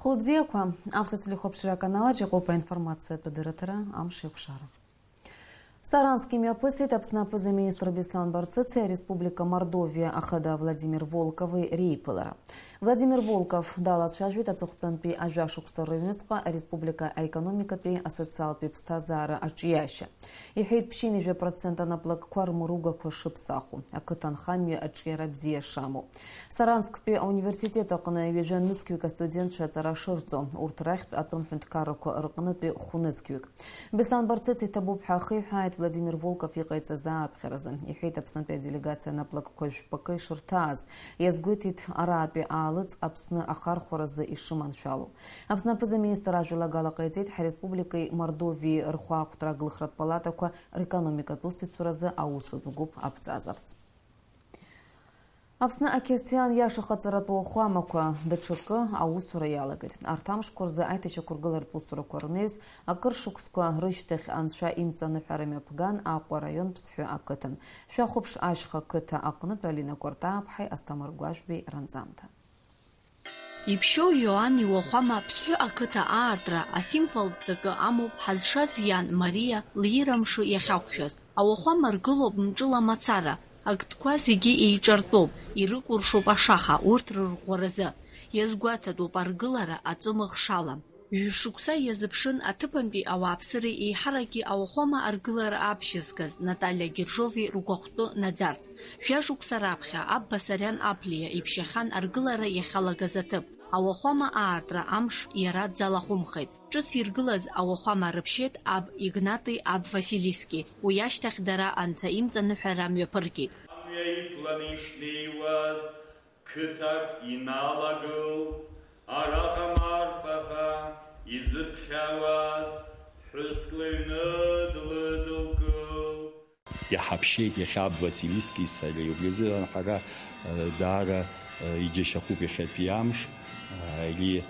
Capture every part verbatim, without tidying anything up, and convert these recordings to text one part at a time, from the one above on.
Хәылбзиақәа, аԥсуа телехәаԥшра аканал аҿы иҟоуп аинформациатә адырраҭара, амш еиқәшара. Саранск имҩаԥысит Аԥсны аԥыза-министр Беслан Барцыци ареспублика Мордовиа ахада Владимир Волкови реиԥылара. Владимир Волков далацәажәеит аҵыхәтәантәи ажәа шықәса рыҩныҵҟа ареспублика аекономикатәи асоциалтәи ԥсҭазаара аҿиашьа. Иҳәеит, ԥшьынҩажәа процент анаплакқәа рмыругақәа шыԥсаху, ақыҭанхамҩа аҿиара бзиа шамоу. Саранскьтәи ауниверситет аҟны ҩажәа нызқьҩык астудентцәа аҵара шырҵо, урҭ рахьтә атәым ҳәынҭқаррақәа рҟнытәи хәнызқьҩык. Беслан Барцыц иҭабуп ҳәа ахиҳәааит Владимир Волков иҟаиҵаз ааԥхьаразы. Иҳәеит, Аԥснытәи аделегациа анаплакқәа жәпакы ишырҭааз. Иазгәеиҭеит, араатәи аалыҵ Аԥсны ахархәаразы ишыманшәалоу. Аԥсны аԥыза-министр ажәалагала ҟаиҵеит, ҳареспубликеи Мордовиеи рхәаахәҭра аглыхратә палатақәа рекономикатә усеицуразы аусутә гәыԥ аԥҵазарц. Аԥсны ақьырсиан иаша хаҵаратәу ауахәамақәа даҽакы аусура иалагеит. Арҭ амшқәа рзы аиҭашьақәыргыларатә усурақәа рнаҩс, акыр шықәсқәа рышьҭахь анцәа имҵаныҳәара мҩаԥган Аҟәа араион Ԥсҳәы ақыҭан. Шәахәаԥш ашьха қыҭа аҟнытә Алина Кәартааԥҳаи Асҭамыр Гәажәбеи ранҵамҭа. Иԥшьоу Иоан иуахәама Ԥсҳәы ақыҭа аартра асимволтә ҵакы амоуп ҳазшаз иан Мариа лиира мшы иахьақәшәаз. Ауахәама ргылоуп мҿыла мацара, актқәа зегьы еиҿартәоуп, ирыкәыршоуп ашаха урҭ рырӷәӷәаразы. Иазгәаҭатәуп аргылара аҵәымӷ шала. Ҩышықәса иазыԥшын аҭыԥантәи ауааԥсыреи еиҳаракгьы ауахәама аргылара абжьазгаз Наталиа Гержови ргәахәтәы наӡарц. Жәа шықәса раԥхьа аб Басариан Аԥлиа иԥшьахьан аргылара иахьалагаз аҭыԥ. Ауахәама аартра амш иара дзалахәымхеит. Ҿыц иргылаз ауахәама рыԥшьеит аб Игнати, аб Василиски. Уи ашьҭахь дара анцәа имҵаныҳәара мҩаԥыргеит. Амҩа иқәланы ишнеиуаз, қыҭак иналагылт, араҟа Марфа ҳәа изыԥхьауаз ԥҳәыск лыҩны длыдылкылт. Иҳаԥшьеит иахьа аб Василиски сареи. Убри азыҳәан ҳара, э, даара, э, иџьашьахәуп иахьатәи амш. Э, ари, э,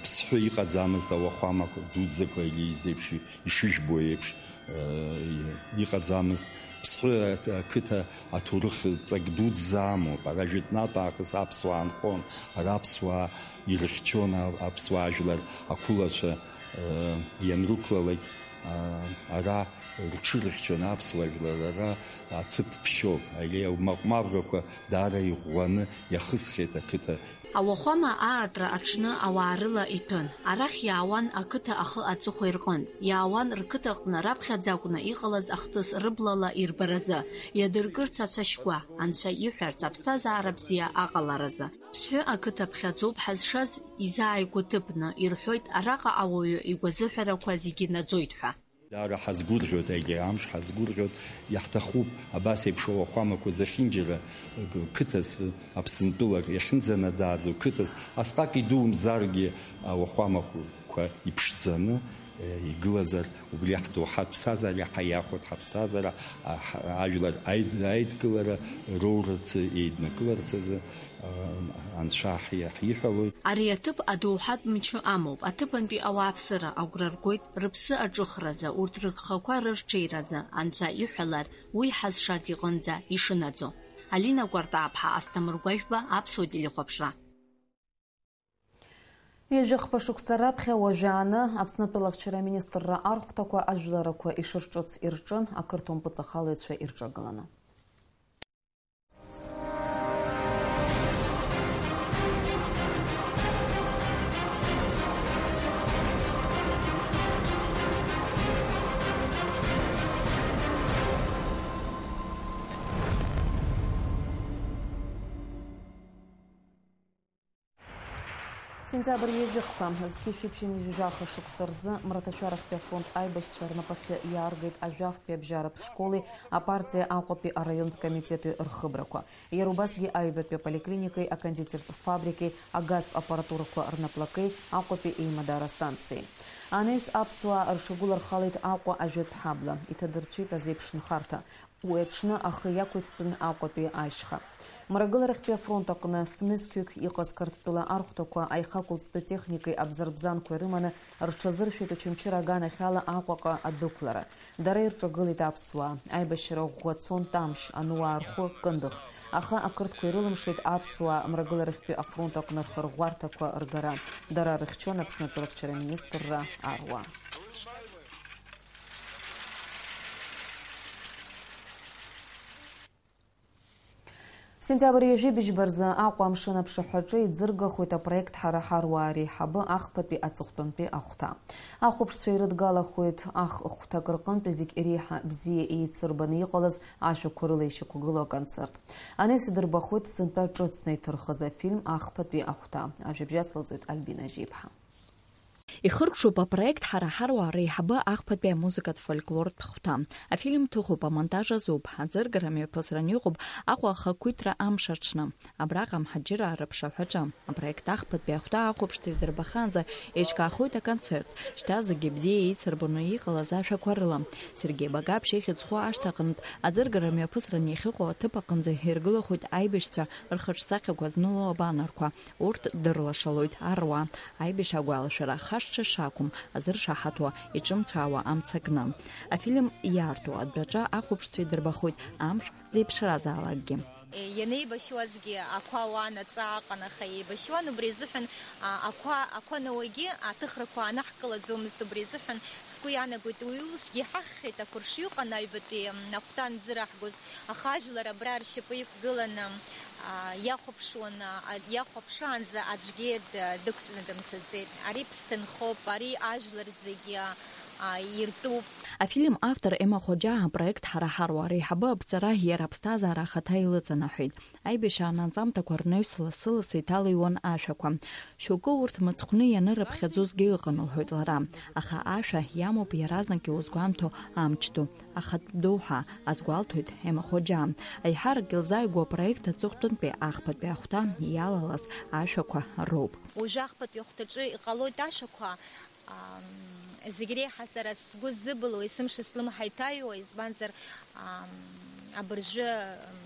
Ԥсҳәы иҟаӡамызт ауахәамақәа дуӡӡақәа ари зеиԥш ишыжәбо еиԥш, э, иҟаӡамызт. Ԥсҳәы ақыҭа аҭоурых ҵак дуӡӡа амоуп. Ара жәытәнатә аахыс аԥсуаа нхон, ара аԥсуаа ирыхьчон, а-, аԥсуаа ажәлар ақәылацәа, э, ианрықәлалак, а-, ара рҽырыхьчон аԥсуа жәлар, ара аҭыԥ ԥшьоуп. Ари аумаҟә-маврақәа даара иӷәӷәаны иахысхьеит ақыҭа. Ауахәама аартра аҽны ауаа рыла иҭәын. Арахь иаауан ақыҭа ахы аҵыхәа ирҟынтә. Иаауан рқыҭаҟны раԥхьаӡа акәны иҟалаз ахҭыс рыблала ирбаразы, иадыркырц ацәашьқәа, анцәа иҳәарц аԥсҭазаара бзиа аҟаларазы. Ԥсҳәы ақыҭа ԥхьаӡоуп ҳазшаз, изааигәа ҭыԥны, ирҳәоит, араҟа ауаҩы игәазыҳәарақәа зегьы наӡоит ҳәа. Даара ҳазгәырӷьоит, егьи амш ҳазгәырӷьоит, иаҳҭахуп абас еиԥш ауахәамақәа зехьынџьара қыҭас, Аԥсынтәылак иахьынӡанаӡааӡо қыҭас, асҟак идумзаргьы ауахәамақәа иԥшӡаны, э, игылазар, убри ҳдоуҳатә ԥсҭазаара иаҳа иахәоит, ҳаԥсҭазаара, а, ҳ-, ажәлар аид-, аидкылара роурц, еиднакыларц азы. Анцәа ҳиҳәалоит. Ари аҭыԥ адоуҳатә мчы амоуп, аҭыԥантәи ауааԥсыра агәра ргоит рыԥсы аҿыхразы, урҭ рыгхақәа рырҽеиразы, анцәа иҳәалар, уи ҳазшаз иҟынӡа ишынаӡо. Алина Кәартааԥҳа, Асҭамыр Гәажәба, Аԥсуа телехәаԥшра. Ҩажәи хԥа шықәса раԥхьа уажәааны Аԥснытәыла ахьчара аминистрра архәҭақәа ажәларақәа ишырҿыц ирҿын, ақырҭуа мпыҵахалаҩцәа ирҿагыланы. Сентиабр ҩажәихқәа, зқьи жәшәи ԥшьынҩажәи жәаха шықәса рзы Мраҭашәарахьтәи афронт аибашьцәа рнапахьы иааргеит Ажәафтәи абжьаратә школи апартиа Аҟәатәи араионтә комитети рхыбрақәа. Иара убасгьы аҩбатәи аполиклиникеи, акондитертә фабрикеи, агазтә аппаратурақәа рнаплакеи, Аҟәатәи еимадара астанциеи. Анаҩс аԥсуаа рҽагәылархалеит Аҟәа ажәытә ҳабла, иҭадырцәит азеиԥш нхарҭа. Уи аҽны ахы иақәиҭтәын Аҟәатәи ашьха. Мрагыларахьтәи афронт аҟны фнызқьҩык иҟаз Қырҭтәыла архәҭақәа аихакәылҵтәы техникеи абзарбзанқәеи рыманы рҽазыршәеит Очамчыра аганахьала Аҟәаҟа адәықәлара. Дара ирҿагылеит аԥсуаа. Аибашьра ӷәӷәа цон Тамшь, ануаа рхәы кындых. Аха ақырҭқәа ирылымшеит аԥсуаа Мрагыларахьтәи афронт аҟны рхырӷәӷәарҭақәа ргара. Дара рыхьчон Аԥсны атәылахьчара министрра аруаа. Сентиабр ҩажәи быжьба рзы Аҟәа амшын аԥшаҳәаҿы иӡыргахоит апроект Ҳара ҳаруаа реиҳабы ахԥатәи аҵыхәтәантәи ахәҭа. Ахәаԥшцәа ирыдгалахоит ах хәҭак рҟынтәи зегь реиҳа бзиа еицырбаны иҟалаз ашәақәа рыла ишьақәгылоу аконцерт. Анаҩс идырбахоит сынтәа ҿыцны иҭырхыз афильм Ахԥатәи ахәҭа. Ажәабжь ацылҵоит Альбина Жьиԥҳа. Ихыркәшоуп апроект Ҳара ҳаруаа реиҳабы ахԥатәи амузыкатә фольклортә хәҭа. Афильм ҭыхуп, амонтаж азуп, аӡыргара мҩаԥысран иҟоуп Аҟәа ахақәиҭра амш аҽны. Абраҟа амҳаџьыраа рыԥшаҳәаҿы. Апроект ахԥатәи ахәҭа ахәаԥшцәа идырбахаанӡа еиҿкаахоит аконцерт. Шьҭа зегьы бзиа еицырбоны иҟалаз ашәақәа рыла. Сергеи Багаԥшь ихьӡ зху ашҭа аҟынтә аӡыргара мҩаԥысран иахьыҟоу аҭыԥ аҟынӡа иргылахоит аибашьцәа рхаҿсахьақәа зныло абанарқәа. Урҭ дырлашалоит аруаа, аибашьра агәалашәара хашҭра шакәым азыршаҳаҭуа, иҿымцәаауа амца кны. Афильм иаарту адәаҿы ахәаԥшцәа идырбахоит амш зеиԥшразаалакгьы. Ианеибашьуазгьы ақәа ауан, аҵаа ыҟан, аха еибашьуан, убри азыҳәан, а, ақәа, ақәа науагьы аҭыхрақәа аанаҳкылаӡомызт, убри азыҳәан сгәы иаанагоит, уи усгьы иҳахьхьеит, ақәыршҩы ыҟан аҩбатәи, м, ахәҭа анӡыраҳгоз, аха ажәлар абра ршьапы иқәгыланы, а, иахәаԥшуан, а, иахәаԥшаанӡа аӡәгьы д-, дықәҵны дымцаӡеит. Ари ԥсҭынхоуп, ари ажәлар зегьы, а, иртәуп. Афильм автор Ема Хоџьаа апроект Ҳара ҳаруаа реиҳабы аԥҵара иара аԥсҭазаара ахаҭа илыҵанаҳәеит. Аибашьраан анҵамҭақәа рнаҩс лассы-лассы иҭалыҩуан ашәақәа. Шьоукы урҭ мыцхәны ианырыԥхьаӡозгьы ыҟан, лҳәоит лара. Аха ашәа иамоуп иаразнак иузгәамҭо амч ду, ахатә доуҳа, азгәалҭоит Ема Хоџьаа. Аиҳарак илзааигәоу апроект аҵыхәтәантәи ахԥатәи ахәҭа иалалаз ашәақәа роуп. Уажәы ахԥатәи ахәҭаҿы иҟалоит ашәақәа, ам, зегь реиҳа сара сгәы ззыбылуа, есымша слымҳа иҭаҩуа, избанзар, ам, абыржәы, ам,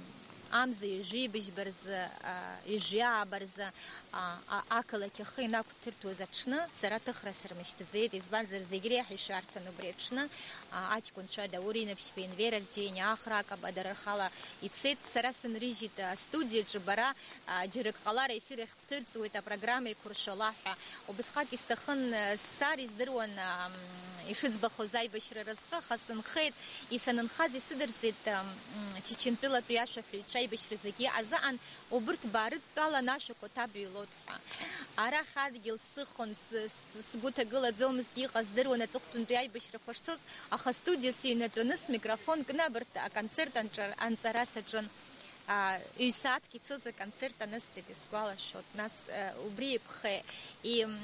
амза ҩажәи быжьба рзы, а, ҩажәи ааба рзы, а, а, ақалақь ахы инақәҭырҭәуаз аҽны сара ҭыхра сырмышьҭӡеит, избанзар, зегь реиҳа ишәарҭан убри аҽны, а, аҷкәынцәа Даур Инаԥшьба, Енвер Арџьениа, Ахра Акаба, дара рхала ицеит, сара сынрыжьит астудиаҿы, бара, а, џьарак ҟалар аефир ахь ҭырҵуеит апрограмма еиқәыршәала ҳәа. Убысҟак исҭахын, э, сцар, издыруан, ам, ишыӡбахоз аибашьра разҟы, аха сынхеит, исанынхаз исыдырҵеит, ам, Чечентәылатәи ашәаҳәаҩцәа аибашьра зегьы азыҟан, убырҭ баарыдтәалан ашәақәа ҭабҩлот ҳәа. Арахь адгьыл сыхон, с-, с-, сгәы ҭагылаӡомызт, иҟаз здыруан аҵыхәтәантәи аибашьрақәа шцоз, аха студиа сыҩнатәаны смикрофон кны абарҭ аконцерт анҿар-, анҵара саҿын. А, ҩ-сааҭк ицоз аконцерт анысҵеит, исгәалашәоит. Нас, э, убри иԥхеи, и, м,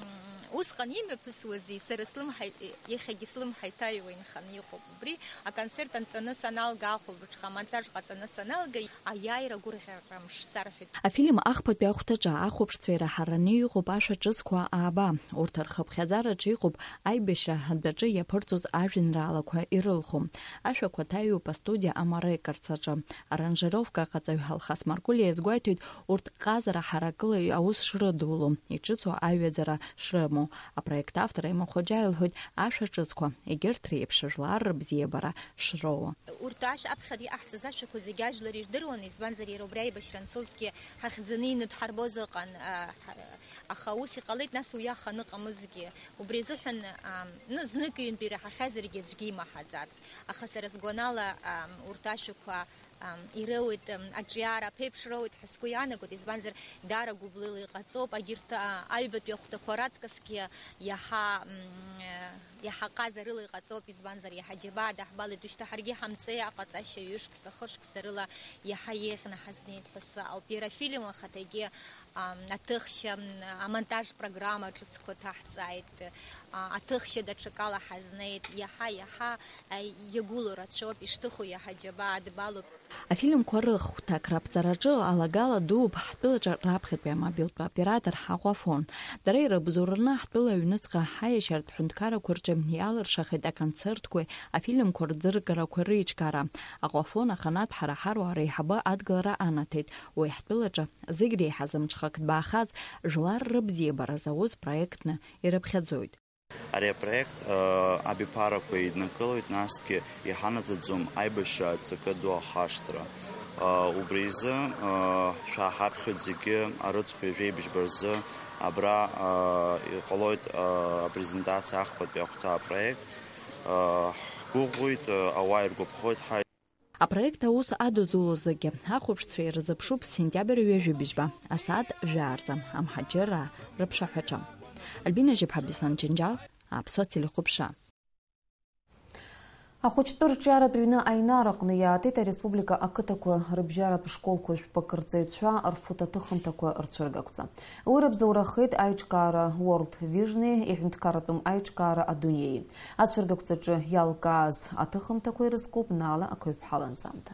усҟан имҩаԥысуази, сара слымҳа, иахьагьы слымҳа иҭаҩуа инханы иҟоуп. Убри аконцерт анҵаны саналга, ахәылбыҽха амонтаж ҟаҵаны саналга, аиааира гәырӷьарамш сарҳәеит. Афильм ахԥатәи ахәҭаҿы ахәаԥшцәа ираҳараны иҟоуп ашәа ҿыцқәа ааба. Урҭ рхыԥхьаӡараҿы иҟоуп аибашьра адәаҿы иаԥырҵоз ажәеинраалақәа ирылху. Ашәақәа ҭаҩуп астудиа Амарекордс аҿы. Аранжировка аҟаҵаҩ Алхас Маркулиа иазгәеиҭоит, урҭ ҟазара ҳаракыла аус шрыдуло, иҿыцу аҩаӡара шрымоу. Апроект автор Ема Хоџьаа илҳәоит ашәа ҿыцқәа, егьырҭ реиԥш жәлар рыбзиабара шроуа. Урҭ ашә-, аԥхьа иҟаҳҵаз ашәақәа зегьы ажәлар ирдыруан, избанзар, иара убри аибашьра анцозгьы ҳахьӡаны иныдҳарбоз ыҟан, а, ҳа-, аха ус иҟалеит, нас уи аха аныҟамызгьы. Убри азыҳәан, ам, ну, знык-ҩынтә ираҳахьазаргьы аӡәгьы имаҳаӡац. Аха сара сгәанала, ам, урҭ ашәақәа, ам, ироуеит, ам, аҿиара аԥеиԥш роуеит ҳәа сгәы иаанагоит, избанзар, даара гәыблыла иҟаҵоуп, агьырҭ, а, аҩбатәи ахәҭақәа раҵкысгьы иаҳа, м, э, иаҳа ҟазарыла иҟаҵоуп, избанзар, иаҳа џьабаа даҳбалеит, ушьҭа ҳаргьы ҳамҵеи аҟаҵашьа ҩышықәса, хышықәса рыла иаҳа еиӷьны ҳазнеит ҳәа сыҟоуп. Иара афильм ахаҭагьы, ам, аҭыхшьа, м, амонтаж программа ҿыцқәа ҭаҳҵааит, а, аҭыхшьа даҽакала ҳазнеит, иаҳа, иаҳа, а, иагәылоу рацәоуп, ишҭыху иаҳа џьабаа адбалоуп. Афильмқәа рыхәҭак раԥҵараҿы алагала дууп ҳтәылаҿы раԥхьатәи амобилтә оператор Аҟәафон. Дара ирыбзоураны ҳтәыла аҩныҵҟа ҳаиашьартә ҳәынҭқарақәа рҿы иалыршахеит аконцертқәеи афильмқәа рӡыргарақәа реиҿкаара. Аҟәафон аханатә ҳара ҳаруаа реиҳабы адгылара анаҭеит. Уи ҳтәылаҿы зегь реиҳа зымҽхак дбаахаз жәлар рыбзиабара зауз проектны ирыԥхьаӡоит. Ари апроект, э, абиԥарақәа еиднакылоит, насгьы иҳанаҭаӡом аибашьра аҵакы ду ахашҭра. Э, убри изы, э, шәааҳаԥхьоит зегьы арыцхә ҩажәеибжьба рзы абра, э, иҟалоит, э, апрезентациа ахԥатәи ахәҭа апроект. Э, ҳгәыӷуеит, э, ауаа иргәаԥхоит ҳа. Апроект аус адызуло зегьы ахәаԥшцәа ирзыԥшуп сентиабр ҩажәи быжьба, асааҭ жәаарӡа, амҳаџьыраа рыԥшаҳәаҿы. Альбина Жьыԥҳа, Беслан Џьынџьал, Аԥсуа телехәаԥшра. Ахәыҷтәы рҿиаратә ҩны Аинар аҟны иаатит ареспублика ақыҭақәа рыбжьаратә школқәа жәпакы рҵаҩцәа рфотоаҭыхымҭақәа рцәыргақәҵа. Уи рыбзоурахеит аиҿкаара World Vision-и, иҳәынҭқарратәым аиҿкаара Адунеии. Ацәыргақәҵаҿы иалкааз аҭыхымҭақәа ирызкуп Наала Ақаҩԥҳа ланҵамҭа.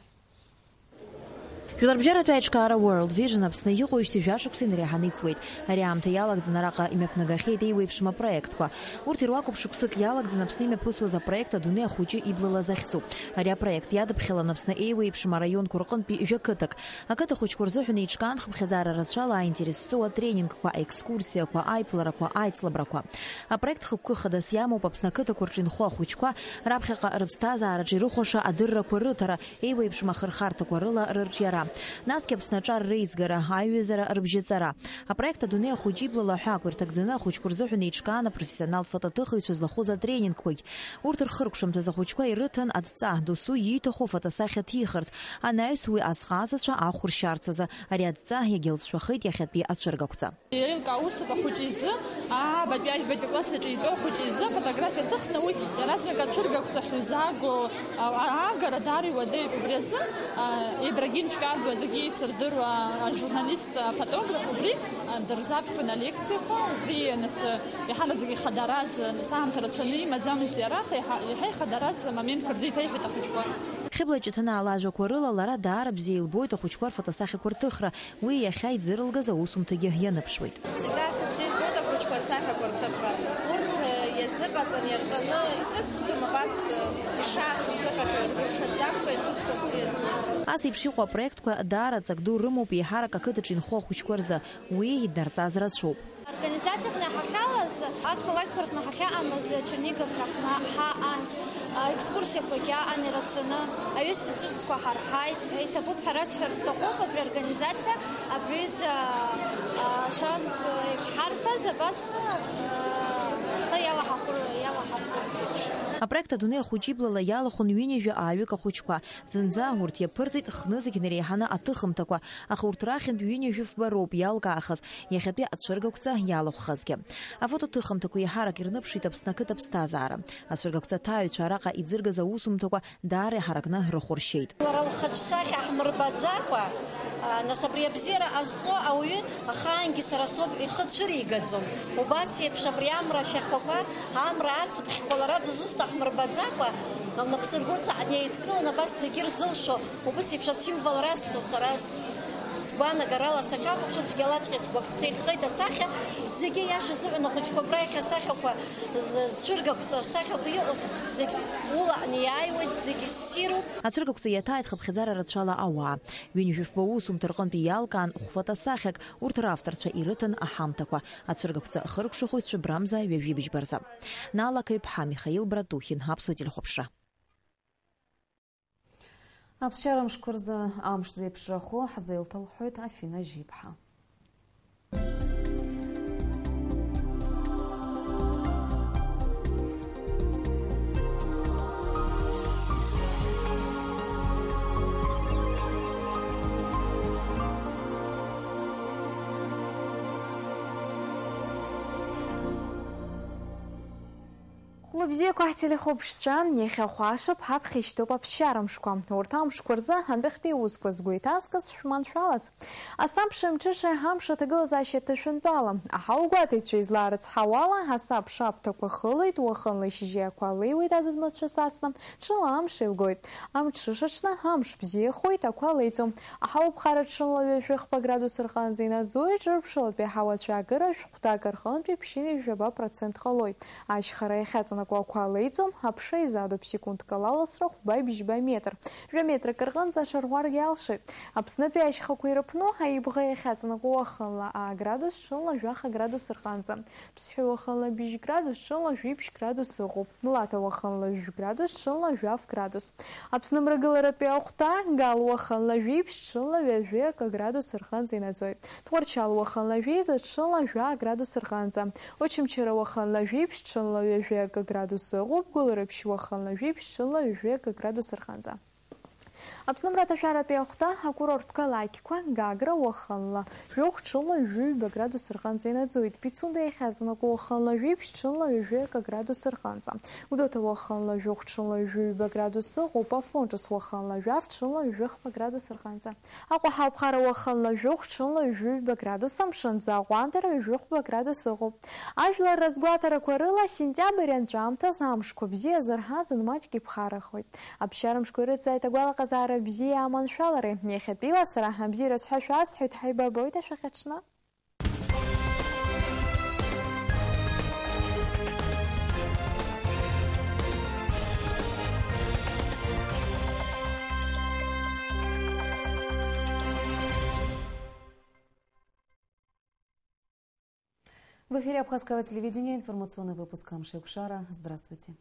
Жәларбжьаратәи аиҿкаара World Vision Аԥсны иҟоуижьҭеи жәашықәса инареиҳаны иҵуеит. Ари аамҭа иалагӡаны араҟа имҩаԥнагахьеит еиуеиԥшым апроектқәа. Урҭ ируакуп шықәсык иалагӡаны Аԥсны имҩаԥысуаз апроект Адунеи ахәыҷы ибла лазахьӡуп. Ари апроект иадыԥхьалан Аԥсны еиуеиԥшым араионқәа рҟынтәи жәа-қыҭак. Ақыҭа хәыҷқәа рзыҳәан еиҿкаан хыԥхьаӡара рацәала аинтерес зҵоу атренингқәа, аекскурсиақәа, аиԥыларақәа, аицлабрақәа. Апроект хықәкы хадас иамоуп Аԥсны ақыҭақәа рҿы инхо ахәыҷқәа раԥхьаҟа рыԥсҭазаараҿы ирыхәаша адыррақәа рыҭара, еиуеиԥшым ахырхарҭақәа рыла рырҿиара, насгьы Аԥсны аҿар реизгара, аҩызара, рыбжьаҵара. Апроект Адунеи ахәыҷы иблала ҳәа ақәирҭагӡаны ахәыҷқәа рзыҳәан еиҿкаан апрофессионал фотоҭыхыҩцәа злахәыз атренингқәагь. Урҭ рхыркәшамҭаз ахәыҷқәа ирыҭан адҵа, досу ииҭаху афотосахьа ҭихырц, анаҩс уи азхазацәа ахә ршьарц азы ари адҵа иагьалҵшәахеит иахьатәи ацәыргақәҵа. Еилкаа усуп ахәыҷы изы, аабатәи ажәбатәи класс аҿы итәоу ахәыҷы изы афотографиа ҭыхны уи иаразнак ацәыргақәҵахь узааго, а, аагара даара иуадаҩуп. Убри азы, а, Ибрагим Чкадуа зегьы еицырдыруа ажурналист, афотограф убри, а, дырзаԥхьон алекциақәа, убри, нас, иаҳараӡак ихадараз, нас, аамҭа рацәаны имаӡамызт иара, аха иаҳа, иаҳа ихадараз амоментқәа рзы иҭеиҳәеит ахәыҷқәа. Хьыбла Ҷыҭанаа лажәақәа рыла, лара даара бзиа илбоит ахәыҷқәа рфотосахьақәа рҭыхра, уи иахьа иӡырылгаз аусумҭагьы ианыԥшуеит. Зегь раасҭа бзиа избоит ахәыҷқәа рсахьақәа рҭыхра. Урҭ, э, иазыҟаҵаны иаркны иҭысхӡом, абас, э, ишаасырҭыҳәахьоу ргәырҽанӡамкәа иҭысхуа бзиа збоит. Ас еиԥш иҟоу апроектқәа даара ҵак ду рымоуп еиҳарак ақыҭаҿы инхо ахәыҷқәа рзы, уи иднарҵаз рацәоуп. Организациаҟны ҳахьалаз, ақалақьқәа рҟны ҳахьаҟамыз, Черниговҟны ҳма-, ҳаҟан, а, екскурсиақәагьы аҟан ирацәаны, аҩызцәа ҿырцқәа ҳарҳаит. Иҭабуп ҳәа расҳәар сҭахуп, абри организациа, абри аҩыза, а, шанс, а, ҳарҭаз абас, а, ҳхы иалаҳахәыр-, иалаҳархәырхеит. Апроект Адунеи ахәыҷы иблала иалахәын ҩынҩажәа ааҩык ахәыҷқәа. Зынӡа урҭ иаԥырҵеит хнызқь инареиҳаны аҭыхымҭақәа, аха урҭ рахьынтә ҩынҩажәи фба роуп иалкаахаз, иахьатәи ацәыргақәҵа иалахәхазгьы. Афотоҭыхымҭақәа еиҳарак ирныԥшит Аԥсны ақыҭа аԥсҭазаара. Ацәыргақәҵа аҭааҩцәа араҟа иӡыргаз аусумҭақәа даара иҳаракны рыхәаршьеит. Лара лхаҿсахьа ҳмырбаӡакәа, а, нас абри абзиара ҟазҵо ауаҩы ахаангьы сара соуп, ихы цәыригаӡом. Убас еиԥш абри амра ашәахәақәа, амра ацыԥхьқәа лара дызусҭа ҳмырбаӡакәа, лнапсыргәыҵа ҳнеидкылан абас зегьы рзылшо, убыс еиԥш асимвол расҭоит сара с-, сгәаанагарала сахьахәаԥшуа, цәгьалаҵәҟьа сгәаԥхо ихеит асахьа, зегьы иаша зыҳәан ахәыҷқәа абра иахьа асахьақәа з-, зцәыргақәҵа рсахьақәа иҟоуп, зегь улаҟны иааиуеит, зегьы ссируп. Ацәыргақәҵа иаҭааит хыԥхьаӡара рацәала ауаа. Ҩынҩажәи фба усумҭа рҟынтәи иалкаан хә-фотосахьак, урҭ равторцәа ирыҭан аҳамҭақәа. Ацәыргақәҵа ахыркәшахоит шәыбрамза ҩажәи быжьба рзы. Наала Ақаҩԥҳа, Михаил Братухин, Аԥсуа телехәаԥшра. Аԥсшьара мшқәа рзы амш зеиԥшрахо ҳзеилҭалҳәоит Афина Жьиԥҳа. Лыбзиақәа ҳтелехәаԥшцәа, иахьа хәашап ҳаԥхьа ишьҭоуп аԥсшьара мшқәа. Урҭ амшқәа рзы адәахьтәи аусқәа згәы иҭазкыз шәманшәалаз. Асабша мҽыша амш аҭагылазаашьа ҭышәынтәалам. Аҳауагәаҭаҩцәа излаарыцҳауала, асабша аԥҭақәа хылоит, уахынла ишьыжьы ақәа леиуеит адыд-мацәыс ацна, ҽыла амш еилгоит. Амҽыша аҽны амш бзиахоит, ақәа леиӡом. Аҳауа ԥхара ҽынла ҩажәи хԥа градус рҟынӡа инаӡоит, ҿырԥшылатәи аҳауа ацәаакыра шәҟәҭак рҟынтәи ԥшьынҩажәи жәаба процент ҟалоит. Ашьхара иахьаҵанакуа ақәа леиӡом, аԥша изадуп, секундк ала аласра хәба-бжьба метр. Жәа метрак рҟынӡа аҽарӷәӷәаргьы алшоит. Аԥснытәи ашьхақәа ирыԥну аибӷа иахьаҵанакуа уахынла аа градус, ҽынла жәаха градус рҟынӡа. Ԥсҳәы уахынла бжь градус, ҽынла жәибжь градус ыҟоуп. Лаҭа уахынла жәградус, ҽынла жәаф градус. Аԥсны мрагыларатәи ахәҭа, Гал уахынла жәибжь, ҽынла ҩажәи акы градус рҟынӡа инаӡоит. Тҟәарчал уахынла жәеиза, ҽынла жәа градус рҟынӡа. Очамчыра уахынла жәибжь, ҽынла ҩажәи акы градус ыҟоуп. Гәылрыԥшь уахынла жәибжь, ҽынла ҩажәи акы градус рҟынӡа. Аԥсны мраҭашәаратәи ахәҭа, акурорттә қалақьқәа, Гагра уахынла жәохә, ҽынла ҩажәи ҩба градус рҟынӡа инаӡоит. Пицунда иахьаҵанакуа уахынла жәибжь, ҽынла ҩажәи акы градус рҟынӡа. Гәдоуҭа уахынла жәохә, ҽынла ҩажәи ҩба градус ыҟоуп. Афон ҿыц уахынла жәаф, ҽынла ҩажәи хԥа градус рҟынӡа. Аҟәа ҳауԥхара уахынла жәохә, ҽынла ҩажәи ҩба градус, амшынӡы аҟәандара ҩажәи хԥа градус ыҟоуп. Ажәлар разгәаҭарақәа рыла, сентиабр анҵәамҭаз амшқәа бзиазар ҳаӡын, маҷк иԥхарахоит. Аԥсшьара мшқәа ирыцзааит агәалаҟазаара бзиа аманшәалареи. Иахьатәиала сара абзиараз ҳәа шәасҳәоит, ҳаибабоит ашәахьаҽны. В эфире Абхазского телевидения информационный выпуск «Амш Якушара». Здравствуйте.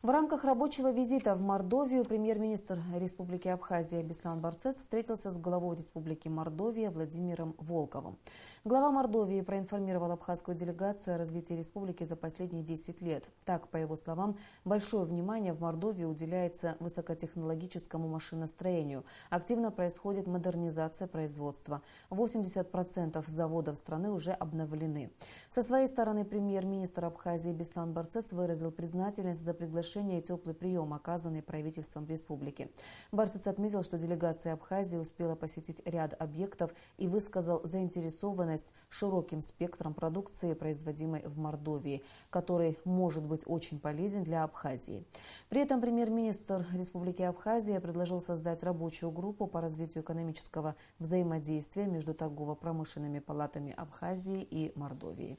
В рамках рабочего визита в Мордовию премьер-министр Республики Абхазия Беслан Барцец встретился с главой Республики Мордовия Владимиром Волковым. Глава Мордовии проинформировал абхазскую делегацию о развитии республики за последние десять лет. Так, по его словам, большое внимание в Мордовии уделяется высокотехнологическому машиностроению. Активно происходит модернизация производства. Восемьдесят процентов заводов страны уже обновлены. Со своей стороны премьер-министр Абхазии Беслан Барцец выразил признательность за приглашение и теплый прием, оказанный правительством республики. Барцец отметил, что делегация Абхазии успела посетить ряд объектов, и высказал заинтересованность широким спектром продукции, производимой в Мордовии, который может быть очень полезен для Абхазии. При этом премьер-министр Республики Абхазия предложил создать рабочую группу по развитию экономического взаимодействия между торгово-промышленными палатами Абхазии и Мордовии.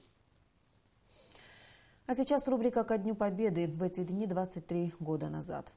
А сейчас рубрика «Ко Дню Победы». В эти дни, двадцать три года назад.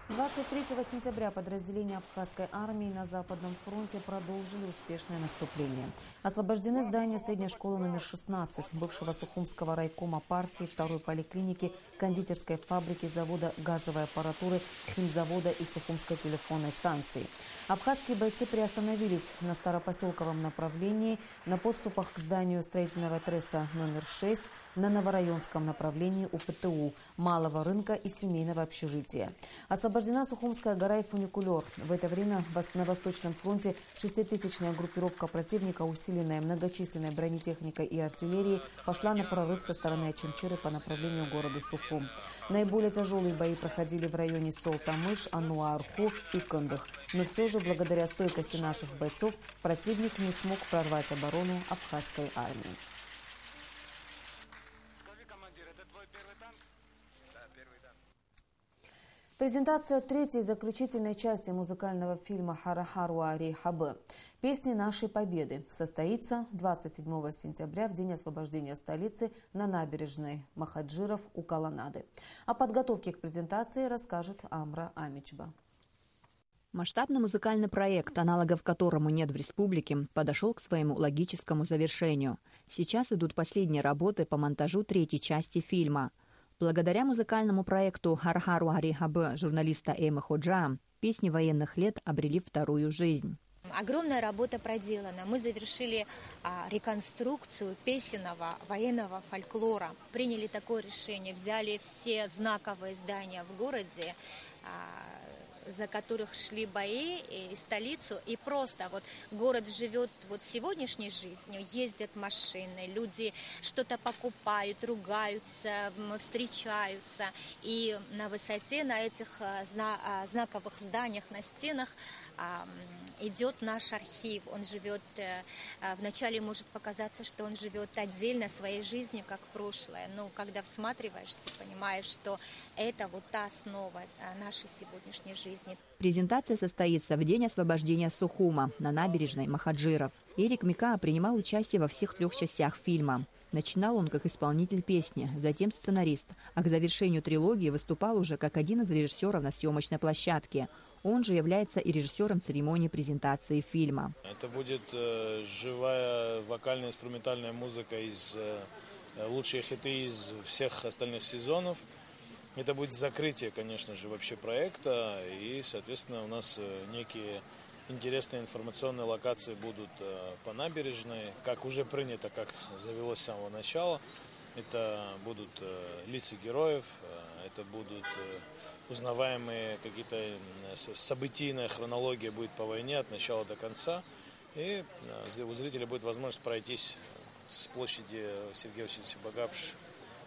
Двадцать третьего сентября подразделения Абхазской армии на Западном фронте продолжили успешное наступление. Освобождены здания средней школы номер шестнадцать, бывшего Сухумского райкома партии, второй поликлиники, кондитерской фабрики, завода газовой аппаратуры, химзавода и Сухумской телефонной станции. Абхазские бойцы приостановились на Старопоселковом направлении, на подступах к зданию строительного треста номер шесть, на Новорайонском направлении у П Т У, Малого рынка и семейного общежития. Освобождена Сухумская гора и фуникулёр. В это время вос-, на Восточном фронте шеститысячная группировка противника, усиленная многочисленной бронетехникой и артиллерией, пошла на прорыв со стороны Очамчиры по направлению к городу Сухум. Наиболее тяжёлые бои проходили в районе сёл Тамыш, Ануа-Арху и Кындых. Но всё же, благодаря стойкости наших бойцов, противник не смог прорвать оборону Абхазской армии. Скажи, командир, это твой первый танк? Да, первый танк. Презентация третьей, заключительной части музыкального фильма «Ҳара ҳаруаа реиҳабы». Песни нашей Победы состоится двадцать седьмого сентября, в день освобождения столицы, на набережной Махаджиров у колоннады. О подготовке к презентации расскажет Амра Амичба. Масштабный музыкальный проект, аналогов которому нет в республике, подошёл к своему логическому завершению. Сейчас идут последние работы по монтажу третьей части фильма. Благодаря музыкальному проекту «Ҳара ҳаруаа реиҳабы» журналиста Эммы Ходжа песни военных лет обрели вторую жизнь. Огромная работа проделана. Мы завершили а, реконструкцию песенного военного фольклора. Приняли такое решение, взяли все знаковые здания в городе, а, за которых шли бои и столицу, и просто вот город живет вот сегодняшней жизнью, ездят машины, люди что-то покупают, ругаются, м, встречаются, и на высоте, на этих а, зна- а, знаковых зданиях, на стенах а, м, идет наш архив, он живет, э, а, вначале может показаться, что он живет отдельно своей жизнью, как прошлое, но когда всматриваешься, понимаешь, что это вот та основа а, нашей сегодняшней жизни. Презентация состоится в день освобождения Сухума на набережной Махаджиров. Эрик Микаа принимал участие во всех трех частях фильма. Начинал он как исполнитель песни, затем сценарист, а к завершению трилогии выступал уже как один из режиссеров на съемочной площадке. Он же является и режиссером церемонии презентации фильма. Это будет э, живая вокально-инструментальная музыка из э, лучшие хиты из всех остальных сезонов. Это будет закрытие, конечно же, вообще проекта, и, соответственно, у нас э, некие интересные информационные локации будут э, по набережной, как уже принято, как завелось с самого начала. Это будут э, лица героев, э, это будут э, узнаваемые какие-то м, с- событийная хронология будет по войне от начала до конца. И э, зри- у зрителя будет возможность пройтись с площади Сергея Васильевича Багапш,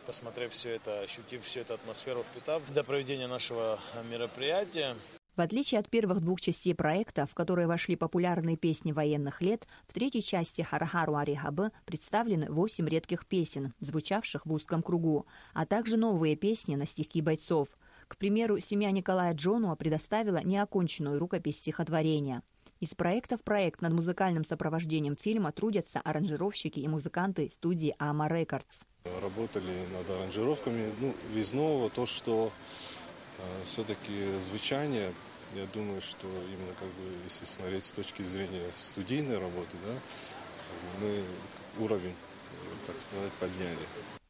посмотрев все это, ощутив всю эту атмосферу, впитав до проведения нашего э, мероприятия. В отличие от первых двух частей проекта, в которые вошли популярные песни военных лет, в третьей части Харахару Арихабы представлены восемь редких песен, звучавших в узком кругу, а также новые песни на стихи бойцов. К примеру, семья Николая Джонуа предоставила неоконченную рукопись стихотворения. Из проекта в проект над музыкальным сопровождением фильма трудятся аранжировщики и музыканты студии Ама Рекордс. Работали над аранжировками, ну, из нового то, что э, все-таки звучание, я думаю, что именно как бы, если смотреть с точки зрения студийной работы, да, мы уровень, э, так сказать, подняли.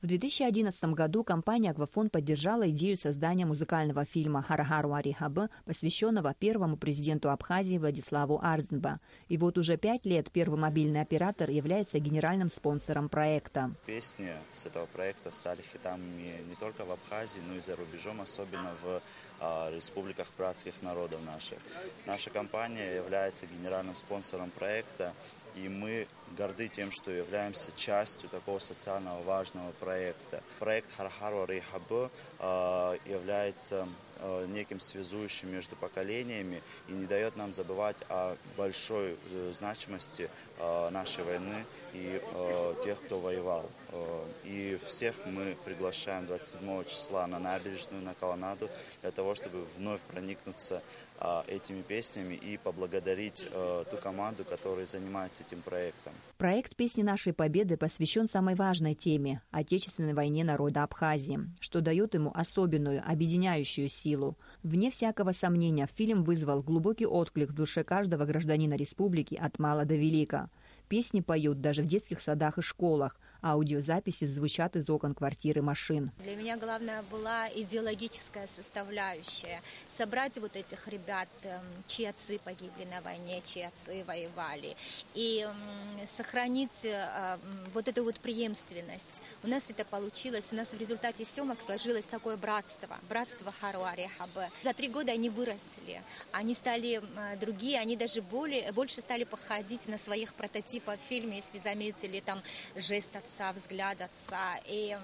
В две тысячи одиннадцатом году компания «Аквафон» поддержала идею создания музыкального фильма «Харахару Арихабы», посвященного первому президенту Абхазии Владиславу Ардзинба. И вот уже пять лет первый мобильный оператор является генеральным спонсором проекта. Песни с этого проекта стали хитами не только в Абхазии, но и за рубежом, особенно в а, республиках братских народов наших. Наша компания является генеральным спонсором проекта, и мы горды тем, что являемся частью такого социального важного проекта. Проект Харахару Рейхабы а, является а, неким связующим между поколениями и не дает нам забывать о большой э, значимости э, нашей войны и э, тех, кто воевал. Э, И всех мы приглашаем двадцать седьмого числа на набережную, на колоннаду, для того, чтобы вновь проникнуться а, этими песнями и поблагодарить э, ту команду, которая занимается этим проектом. Проект «Песни нашей Победы» посвящен самой важной теме – Отечественной войне народа Абхазии, что дает ему особенную, объединяющую силу. Вне всякого сомнения, фильм вызвал глубокий отклик в душе каждого гражданина республики от мала до велика. Песни поют даже в детских садах и школах, аудиозаписи звучат из окон квартир и машин. Для меня главная была идеологическая составляющая. Собрать вот этих ребят, эм, чьи отцы погибли на войне, чьи отцы воевали. И м, сохранить э, м, вот эту вот преемственность. У нас это получилось, у нас в результате съемок сложилось такое братство, братство Харуари Хабе. За три года они выросли, они стали м, другие, они даже более, больше стали походить на своих прототипов в фильме, если заметили, там жест отца, взгляд отца. И м,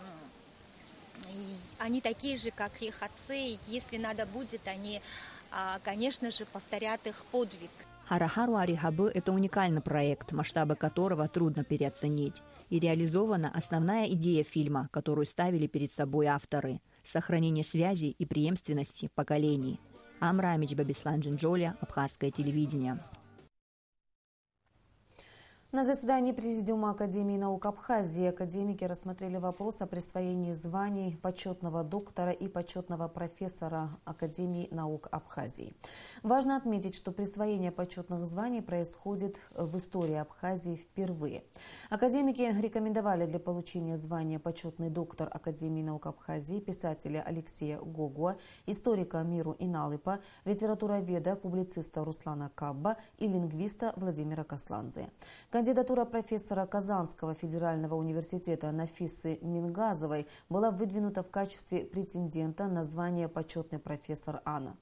и они такие же, как их отцы. Если надо будет, они, а, конечно же, повторят их подвиг. Харахару Арихабы – это уникальный проект, масштабы которого трудно переоценить. И реализована основная идея фильма, которую ставили перед собой авторы – сохранение связи и преемственности поколений. Амра Амичба, Беслан Джинджоли, Абхазское телевидение. На заседании Президиума Академии наук Абхазии академики рассмотрели вопрос о присвоении званий почетного доктора и почетного профессора Академии наук Абхазии. Важно отметить, что присвоение почетных званий происходит в истории Абхазии впервые. Академики рекомендовали для получения звания почетный доктор Академии наук Абхазии писателя Алексея Гогуа, историка Миру Иналыпа, литературоведа, публициста Руслана Кабба и лингвиста Владимира Касландзе. Кандидатура профессора Казанского федерального университета Нафисы Мингазовой была выдвинута в качестве претендента на звание почетный профессор Анна.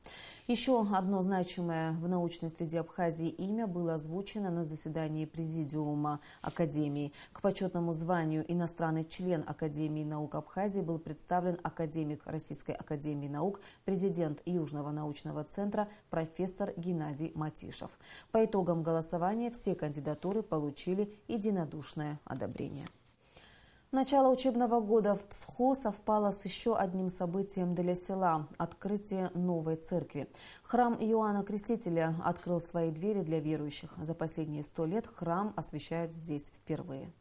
Еще одно значимое в научной среде Абхазии имя было озвучено на заседании Президиума Академии. К почетному званию «Иностранный член Академии наук Абхазии» был представлен академик Российской академии наук, президент Южного научного центра, профессор Геннадий Матишев. По итогам голосования все кандидатуры получили единодушное одобрение. Начало учебного года в Псху совпало с еще одним событием для села — открытие новой церкви. Храм Иоанна Крестителя открыл свои двери для верующих. За последние сто лет храм освящают здесь впервые.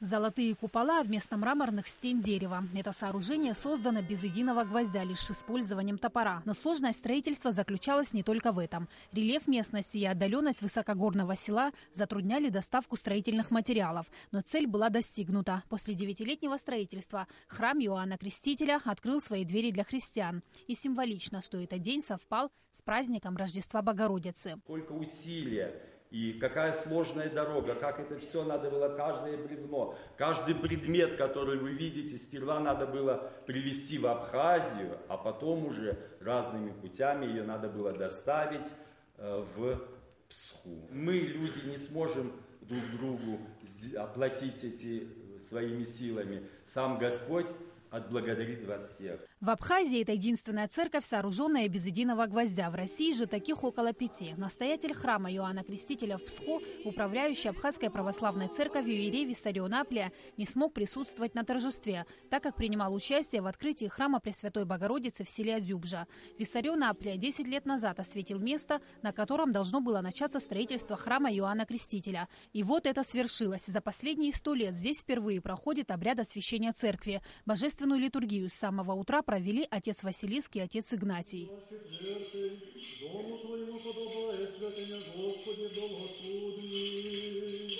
Золотые купола вместо мраморных стен — дерева. Это сооружение создано без единого гвоздя, лишь с использованием топора. Но сложность строительства заключалась не только в этом. Рельеф местности и отдаленность высокогорного села затрудняли доставку строительных материалов. Но цель была достигнута. После девятилетнего строительства храм Иоанна Крестителя открыл свои двери для христиан. И символично, что этот день совпал с праздником Рождества Богородицы. Сколько усилия и какая сложная дорога, как это все надо было, каждое бревно, каждый предмет, который вы видите, сперва надо было привезти в Абхазию, а потом уже разными путями ее надо было доставить, э, в Псху. Мы, люди, не сможем друг другу сд-, оплатить эти, э, своими силами. Сам Господь отблагодарит вас всех. В Абхазии это единственная церковь, сооруженная без единого гвоздя. В России же таких около пяти. Настоятель храма Иоанна Крестителя в Псху, управляющий Абхазской православной церковью иерей Виссарион Аплия, не смог присутствовать на торжестве, так как принимал участие в открытии храма Пресвятой Богородицы в селе Адюбжа. Виссарион Аплия десять лет назад осветил место, на котором должно было начаться строительство храма Иоанна Крестителя. И вот это свершилось. За последние сто лет здесь впервые проходит обряд освящения церкви. Божественную литургию с самого утра провели отец Василиск и отец Игнатий. Дому Твоему подобает святыня, Господи, долготрудный.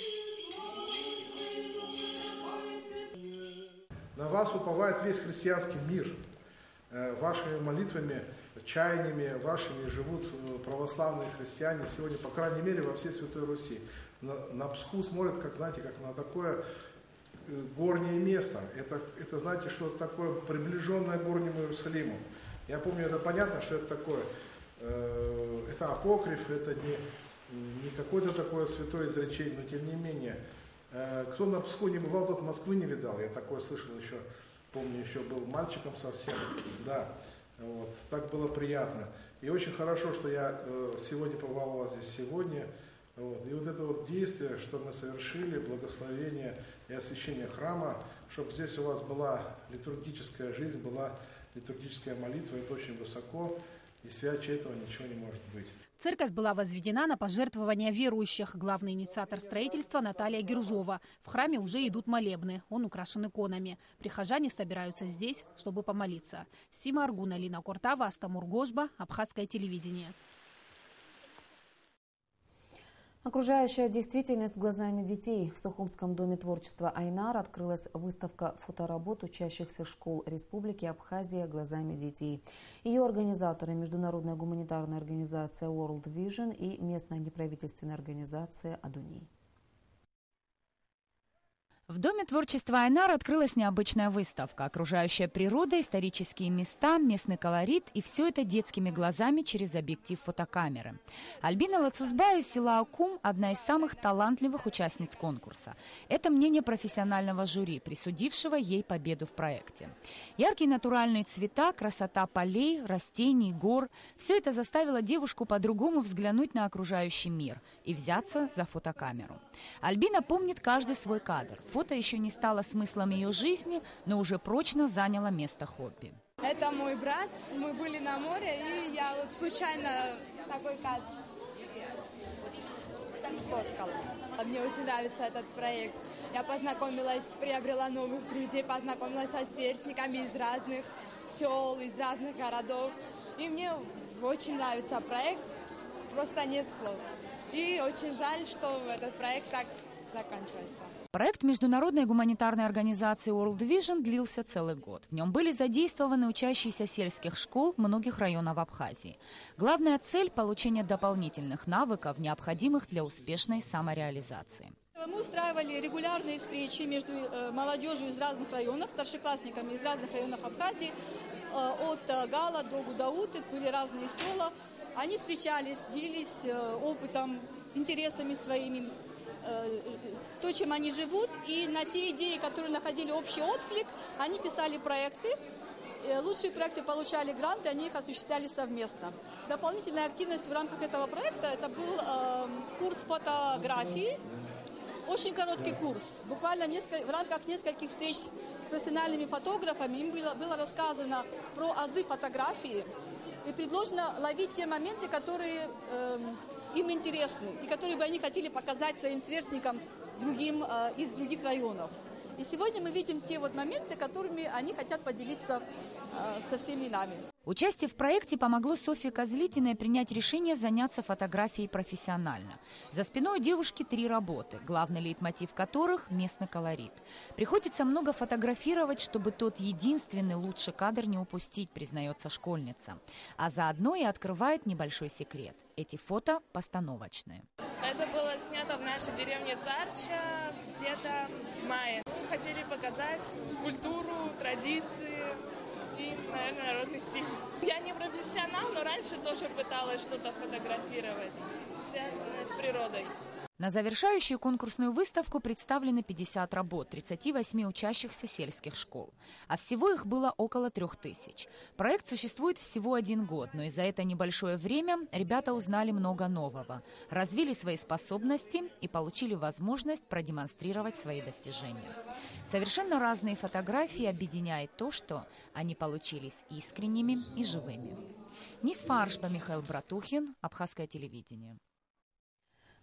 На вас уповает весь христианский мир. Э, вашими молитвами, чаяниями вашими живут, э, православные христиане сегодня, по крайней мере, во всей Святой Руси. На, на Псху смотрят, как, знаете, как на такое, э, горнее место. Это, это, знаете, что-то такое, приближённое к горнему Иерусалиму. Я помню, это понятно, что это такое. Э, это апокриф, это не, не какое-то такое святое изречение, но тем не менее. Э, кто на Псху не бывал, тот Москвы не видал. Я такое слышал ещё, помню, ещё был мальчиком совсем. Да, вот, так было приятно. И очень хорошо, что я, э, сегодня побывал у вас здесь сегодня. Вот. И вот это вот действие, что мы совершили, благословение и освящение храма, чтоб здесь у вас была литургическая жизнь, была литургическая молитва, это очень высоко, и святче этого ничего не может быть. Церковь была возведена на пожертвования верующих. Главный инициатор строительства — Наталья Гержова. В храме уже идут молебны. Он украшен иконами. Прихожане собираются здесь, чтобы помолиться. Сима Аргун, Алина Кортава, Астамур Гожба, Абхазское телевидение. Окружающая действительность глазами детей. В Сухумском доме творчества «Айнар» открылась выставка фоторабот учащихся школ Республики Абхазия глазами детей. Её организаторы — международная гуманитарная организация World Vision и местная неправительственная организация «Адуней». В Доме творчества «Айнар» открылась необычная выставка. Окружающая природа, исторические места, местный колорит, и всё это детскими глазами через объектив фотокамеры. Альбина Лацузба из села Акум — одна из самых талантливых участниц конкурса. Это мнение профессионального жюри, присудившего ей победу в проекте. Яркие натуральные цвета, красота полей, растений, гор — всё это заставило девушку по-другому взглянуть на окружающий мир и взяться за фотокамеру. Альбина помнит каждый свой кадр. Фото ещё не стало смыслом её жизни, но уже прочно заняло место хобби. Это мой брат, мы были на море, и я вот случайно такой кадр сфоткала. Мне очень нравится этот проект. Я познакомилась, приобрела новых друзей, познакомилась со сверстниками из разных сел, из разных городов. И мне очень нравится проект, просто нет слов. И очень жаль, что этот проект так заканчивается. Проект международной гуманитарной организации World Vision длился целый год. В нем были задействованы учащиеся сельских школ многих районов Абхазии. Главная цель — получение дополнительных навыков, необходимых для успешной самореализации. Мы устраивали регулярные встречи между э, молодежью из разных районов, старшеклассниками из разных районов Абхазии, э, от э, Гала до Гудауты, были разные села. Они встречались, делились э, опытом, интересами своими, э, то, чем они живут, и на те идеи, которые находили общий отклик, они писали проекты. Э, Лучшие проекты получали гранты, они их осуществляли совместно. Дополнительной активностью в рамках этого проекта это был э, курс фотографии. Очень короткий курс. Буквально несколько, в рамках нескольких встреч с профессиональными фотографами им было, было рассказано про азы фотографии и предложено ловить те моменты, которые э, им интересны и которые бы они хотели показать своим сверстникам другим э, из других районов. И сегодня мы видим те вот моменты, которыми они хотят поделиться э, со всеми нами. Участие в проекте помогло Софье Козлитиной принять решение заняться фотографией профессионально. За спиной у девушки три работы, главный лейтмотив которых — местный колорит. Приходится много фотографировать, чтобы тот единственный лучший кадр не упустить, признается школьница. А заодно и открывает небольшой секрет. Эти фото постановочные. Это было снято в нашей деревне Царча где-то в мае. Мы хотели показать культуру, традиции и, наверное, народный стиль. Я не профессионал, но раньше тоже пыталась что-то фотографировать, связанное с природой. На завершающую конкурсную выставку представлены пятьдесят работ тридцати восьми учащихся сельских школ. А всего их было около трёх тысяч. Проект существует всего один год, но и за это небольшое время ребята узнали много нового, развили свои способности и получили возможность продемонстрировать свои достижения. Совершенно разные фотографии объединяет то, что они получились искренними и живыми. Нисфа Аршба, Михаил Братухин, Абхазское телевидение.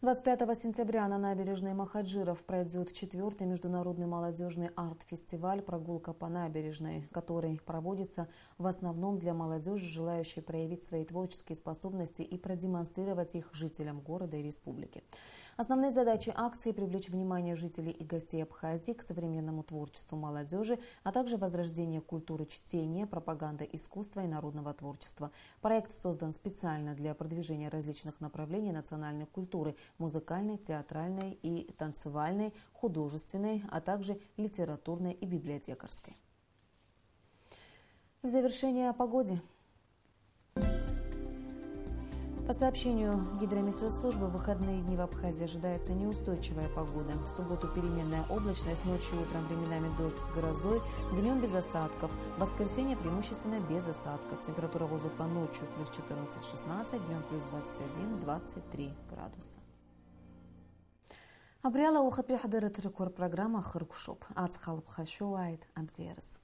Двадцать пятого сентября на набережной Махаджиров пройдет четвёртый международный молодежный арт-фестиваль «Прогулка по набережной», который проводится в основном для молодежи, желающей проявить свои творческие способности и продемонстрировать их жителям города и республики. Основные задачи акции — привлечь внимание жителей и гостей Абхазии к современному творчеству молодежи, а также возрождение культуры чтения, пропаганда искусства и народного творчества. Проект создан специально для продвижения различных направлений национальной культуры: музыкальной, театральной и танцевальной, художественной, а также литературной и библиотекарской. В завершение о погоде. По сообщению Гидрометеослужбы, в выходные дни в Абхазии ожидается неустойчивая погода. В субботу переменная облачность, ночью и утром временами дождь с грозой, днем без осадков. В воскресенье преимущественно без осадков. Температура воздуха ночью плюс четырнадцать-шестнадцать, днем плюс двадцать один-двадцать три градуса. Абри ала уахатәи ҳдырраҭарақәа рпрограмма ахыркәшоуп. Аҵх алԥха шәоуааит, абзиараз.